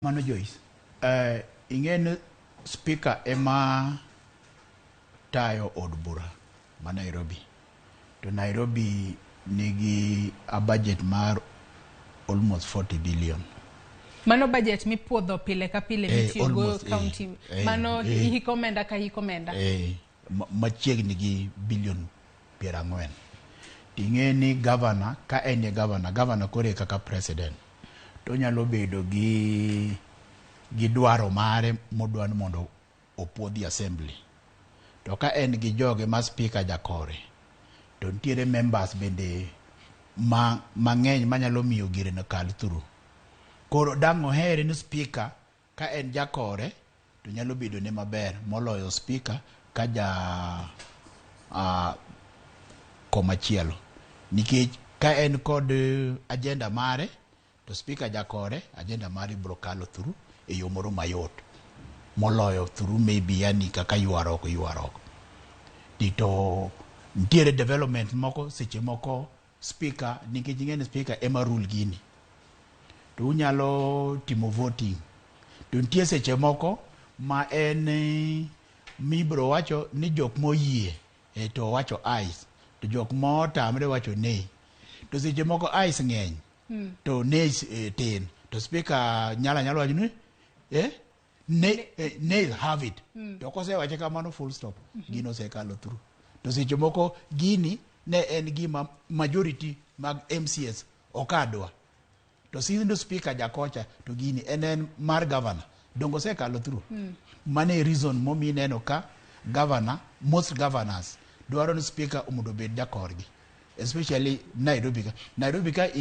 Mano Joyce, ing'e ni speaker ema tayo od bura ma Nairobi. To Nairobi nigi a budget mar almost 40 billion. Mano budget mipuodho pile ka pile mitiyogo almost, county. Mano hik omenda ka hik omenda. Machiegni gi billion 40. Ting'e ni governor, ka en e governor, governor koro e kaka president. To onyalo bedo gi dwaro mare modwa ni mondo opuodhi assembly. To ka en gi joge ma speaker jakore, to nitiere members bende mang'eny manyalo miyo gire no kal through. Koro dang' ohere ni speaker ka en jakore to nyalo bedo ne maber moloyo speaker ka ja komachielo. Nikech ka en kod agenda mare to speaker jakore, agenda mare biro kalo through e yo moro mayot moloyo through maybe yani kaka ywaruok. To nitiere development moko seche moko speaker, nikech ing'e ni speaker ema rule gini, to unyalo timo voting, to nitie seche moko ma en mibiro wacho ni jok moyie to wacho ayes, to jok motamre wacho nay. To seche moko ayes ng'eny to nays tin, to speaker nyalo wacho ni nays have it. To kosewache kamano, full stop, gino osekalo through. To seche moko gini ne en gima majority mag MCAs okadwa, to since speaker jakocha to gini en mar governor, dongo osekalo through. Mano e reason momiyo ineno ka governor, most governors dwaro ni speaker mondo obed jakorgi, especially Nairobi ka. Nairobi ka.